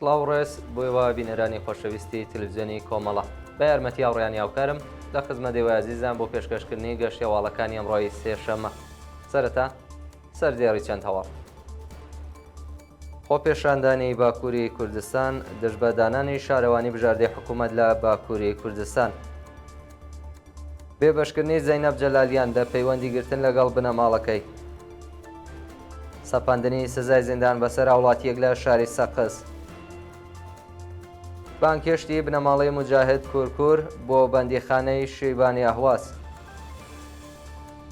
سڵاو و ڕێز بۆ ئێوە بینەرانی خۆشەویستی تلویزیۆنی کۆمەڵە. بە یارمەتی هاوڕێیانی هاوکارم لە خزمەت ئێوەی ئازیزان بۆ پێشکەشکردنی گەشتیەواڵەکانی ئەمڕۆی سێشەممە. سەرەتا سەردێڕی چەند هەواڵ. خۆپێشاندانی باکووری کوردستان دژ بە دانانی شارەوانی بژاردەی حکوومەت لە باکووری کوردستان. بێبەشکردنی زەینەب جەلالیان لە پەیوەندی گرتن لەگەڵ بنەماڵەکەی. سەپاندنی سزای زیندان بەسەر هاوڵاتییەک لە شاری سەقز. بانگهێشتی بنەماڵەی موجاهد کورکور بۆ بەندیخانەی شیبانی ئەهواز.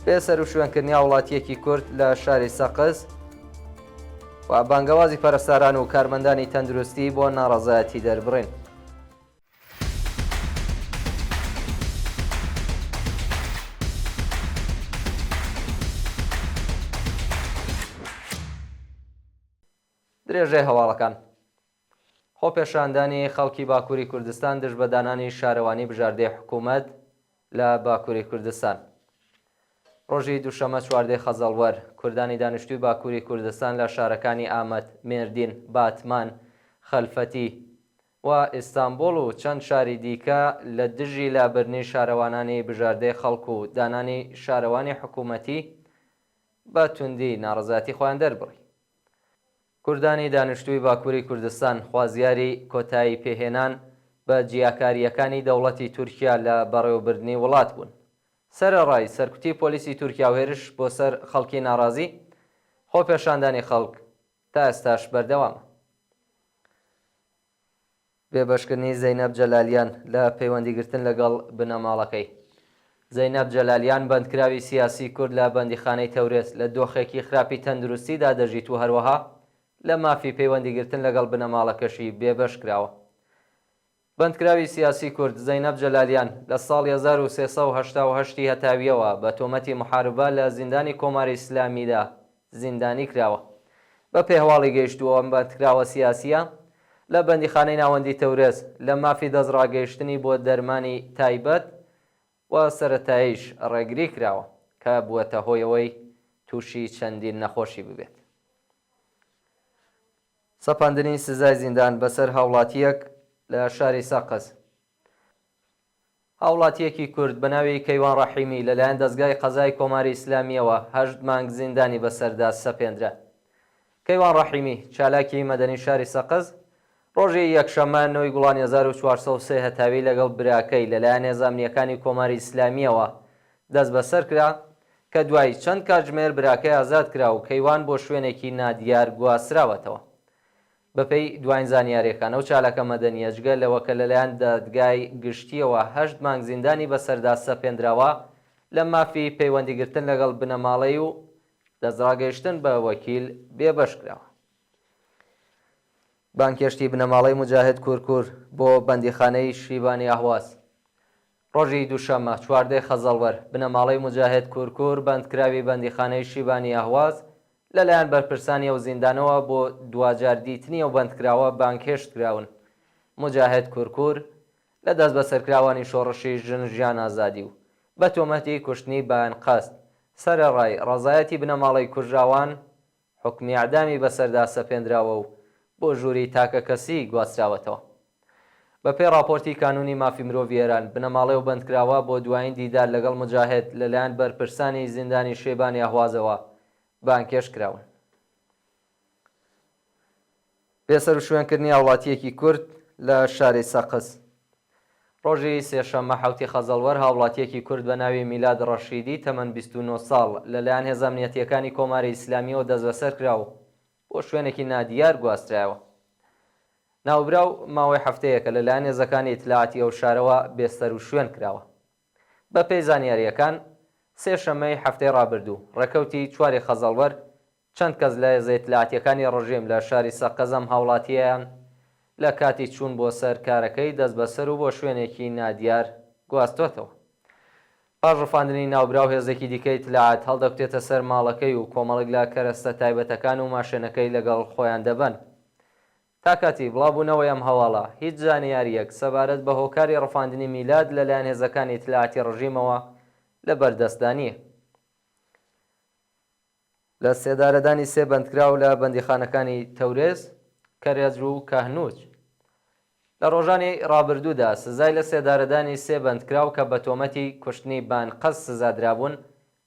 بێسەروشوێنکردنی هاوڵاتییەکی کورد لە شاری سەقز و بانگەوازی پەرستاران و کارمەندانی تەندروستی بۆ ناڕەزایەتی دەربڕین. درێژەی هەواڵەکان. خۆپێشاندانی خەڵکی باکووری کوردستان دژ بە دانانی شارەوانی بژاردەی حکوومەت لە باکووری کوردستان. ڕۆژی دووشەمە چواردەی خەزەڵوەر، کوردانی دانیشتووی باکووری کوردستان لە شارەکانی ئامەد، مێردین، باتمان، خەلفەتی و ئیستانبوڵ و چەند شاری دیکە لە دژی لابردنی شارەوانانی بژاردەی خەڵک و دانانی شارەوانی حکوومەتی بە توندی ناڕەزایەتی خۆیان دەربڕی. کوردانی دانیشتووی باکووری کوردستان خوازیاری کۆتایی پێهێنان بە جیاکارییەکانی دەوڵەتی تورکیا لە بەڕێوەبردنی وڵات بوون. سەرەڕای سەرکوتی پۆلیسی تورکیا و هێرش بۆ سەر خەڵکی ناڕازی، خۆپێشاندانی خەڵک تا ئێستاش بەردەوامە. بێبەشکردنی زەینەب جەلالیان لە پەیوەندیگرتن لەگەڵ بنەماڵەکەی. زەینەب جەلالیان بەندکراوی سیاسی کورد لە بەندیخانەی تەورێز لە دۆخێکی خراپی تەندروستیدا دەژیت و هەروەها لە مافی پەیوەندیگرتن لەگەڵ بنەماڵەکەشی بێبەش کراوە. بەندکراوی سیاسی کورد زەینەب جەلالیان لە ساڵی 1388 ی هەتاوییەوە بە تۆمەتی موحاربە لە زیندانی کۆماری ئیسلامیدا زیندانی کراوە. بە پێی هەواڵی گەیشتوو ئەم بەندکراوە سیاسییە لە بەندیخانەی ناوەندی تەورێز لە مافی دەستڕاگەیشتنی بۆ دەرمانی تایبەت و سەرەتاییش ڕێگری کراوە کە بووەتە هۆی ئەوەی تووشی چەندین نەخۆشی ببێت. سەپاندنی سزای زیندان بەسەر هاوڵاتییەک لە شاری سەقز. هاوڵاتییەکی کورد بە ناوی کەیوان ڕەحیمی لەلایەن دەزگای قەزای کۆماری ئیسلامییەوە هەشت مانگ زیندانی بەسەردا سەپێندرا. کەیوان ڕەحیمی، چالاکی مەدەنی شاری سەقز، ڕۆژی یەکشەممە نۆی گوڵانی 1403 هەتاوی لەگەڵ براکەی لەلایەن هێزە ئەمنییەکانی کۆماری ئیسلامییەوە دەستبەسەر کرا کە دوای چەند کاتژمێر براکەی ئازاد کرا و کەیوان بۆ شوێنێکی نادیار گواستراوەتەوە. بەپێی دواین زانیارییەکان، ئەو چالاکە مەدەنییە جگە لەوە کە لەلایەن دادگای گشتییەوە هەشت مانگ زیندانی بەسەردا سەپێندراوە، لە مافی پەیوەندیگرتن لەگەڵ بنەماڵەی و دەستڕاگەیشتن بە وەکیل بێبەش کراوە. بانگهێشتی بنەماڵەی موجاهد کورکور بۆ بەندیخانەی شیبانی ئەهواز ڕۆژی دووشەممە چواردەی خەزەڵوەر، بنەماڵەی موجاهد کورکور بەندکراوی بەندیخانەی شیبانی ئەهواز لەلایەن بەرپرسانی ئەو زیندانەوە بۆ دواجار دیتنی ئەو بەندکراوە بانگهێشت کراون. موجاهد کورکور لە دەستبەسەرکراوانی شۆڕشی ژن ژیان ئازادی و بە تۆمەتی کوشتنی بە ئەنقەست سەرەڕای ڕەزایەتی بنەماڵەی کوژراوان حوکمی ئێعدامی بەسەردا سەپێندراوە و بۆ ژووری تاکەکەسی گواستراوەتەوە. بەپێی ڕاپۆرتی کانوونی مافی مرۆڤی ئێران، بنەماڵەی ئەو بەندکراوە بۆ دوایین دیدار لەگەڵ موجاهد لەلایەن بەرپرسانی زیندانی شەیبانی ئەهوازەوە بانگهێشت کراون. بێسەروشوێنکردنی هاوڵاتییەکی کورد لە شاری سەقز. ڕۆژی سێشەممە حەوتی خەزەڵوەر هاوڵاتییەکی کورد بە ناوی میلاد ڕەشیدی تەمەن 29 ساڵ لەلایەن هێزە ئەمنیەتییەکانی کۆماری ئیسلامییەوە دەستبەسەر کرا و بۆ شوێنێکی نادیار گواسترایەوە. ناوبراو ماوەی هەفتەیەکە لەلایەن هێزەکانی ئیتلاعاتی ئەو شارەوە بێسەروشوێن کراوە. بەپێی زانیارییەکان، سێ شەممەی هەفتەی ڕابردوو، ڕێکەوتی چواری خەزەڵوەر، چەند کەس لە هێزە ئیتلاعاتییەکانی ڕژیم لە شاری سەقز ئەم هاوڵاتییەیان لە کاتی چوون بۆ سەر کارەکەی دەستبەسەر و بۆ شوێنێکی نادیار گواستۆتەوە. پاش ڕفاندنی ناوبراو هێزێکی دیکەی ئیتلاعات هەڵدەکوتێتە سەر ماڵەکەی و کۆمەڵێک لە کەرەستە تایبەتەکان و ماشێنەکەی لەگەڵ خۆیان دەبەن. تا کاتی بڵاوبوونەوەی ئەم هەواڵە، هیچ زانیارییەک سەبارەت بە هۆکاری ڕفاندنی میلاد لەلایەن هێزەکانی ئیتلاعاتی ڕژیمەوە لە بەردەستدا نییە. لە سێدارەدانی سێ بەندکراو لە بەندیخانەکانی تەورێز. کەرەج و کەهنوج. لە ڕۆژانی ڕابردوودا سزای لە سێدارەدانی سێ بەندکراو کە بە تۆمەتی کوشتنی بە ئەنقەست سزا درابوون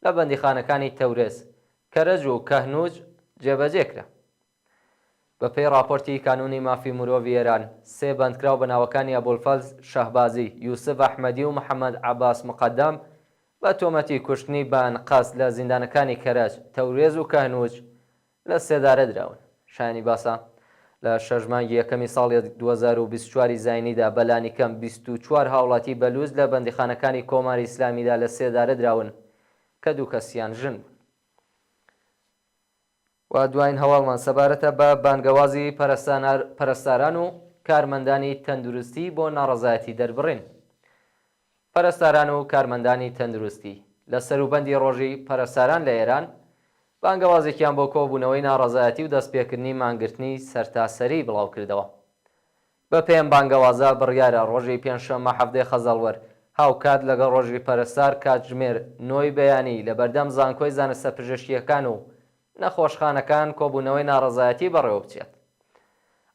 لە بەندیخانەکانی تەورێز، کەرەج و کەهنوج جێبەجێ کرا. بە پێی ڕاپۆرتی کانوونی مافی مرۆڤی ئێران، سێ بەندکراو بە ناوەکانی ئەبولفەز شەهبازی، یوسف ئەحمەدی و محەمەد عەباس موقەدەم بە تۆمەتی کوشتنی بە ئەنقەست لە زیندانەکانی کەرەج، تەورێز و کەهنوج لە سێدارە دراون. شایانی باسە، لە شەش مانگی یەکەمی ساڵی 2024 ی زاینیدا بە لانیکەم 24 هاوڵاتی بەلووچ لە بەندیخانەکانی کۆماری ئیسلامیدا لە سێدارە دراون کە دوو کەسیان ژن بوون. و دواین هەواڵمان سەبارەتە بە بانگەوازی پەرستاران و کارمەندانی تەندروستی بۆ ناڕەزایەتی دەربڕین. پەرستاران و کارمەندانی تەندروستی لە سەروبەندی ڕۆژی پەرستاران لە ئێران، بانگەوازێکیان بۆ کۆبوونەوەی ناڕەزایەتی و دەستپێکردنی مانگرتنی سەرتاسەری بڵاوکردەوە. بەپێی ئەم بانگەوازە، بڕیارە ڕۆژی پێنجشەممە حەڤدەی خەزەڵوەر، هاوکات لەگەڵ ڕۆژی پەرستار کاتژمێر نۆی بەیانی لەبەردەم زانکۆی زانستە پزیشکییەکان و نەخۆشخانەکان کۆبوونەوەی ناڕەزایەتی بەڕێوەبچێت.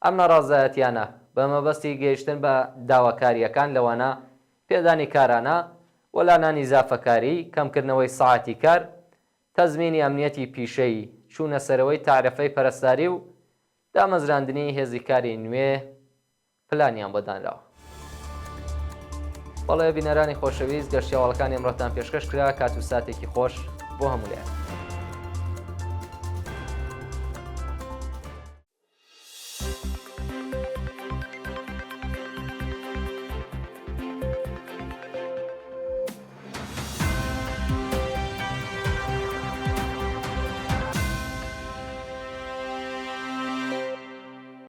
ئەم ناڕەزایەتییانە بە مەبەستی گەیشتن بە داواکارییەکان لەوانە پێدانی کارانە، وەلانانی زافەکاری، کەمکردنەوەی سەعاتی کار، تەزمینی ئەمنیەتی پیشەیی، چوونەسەرەوەی تەعرەفەی پەرستاری و دامەزراندنی هێزی کاری نوێ پلانیان بۆ دانراوە. بەڵێ بینەرانی خۆشەویست گەشتی هەواڵەکانی ئەمڕۆتان پێشکەش کرا کات و ساتێکی خۆش بۆ هەموو لایەک.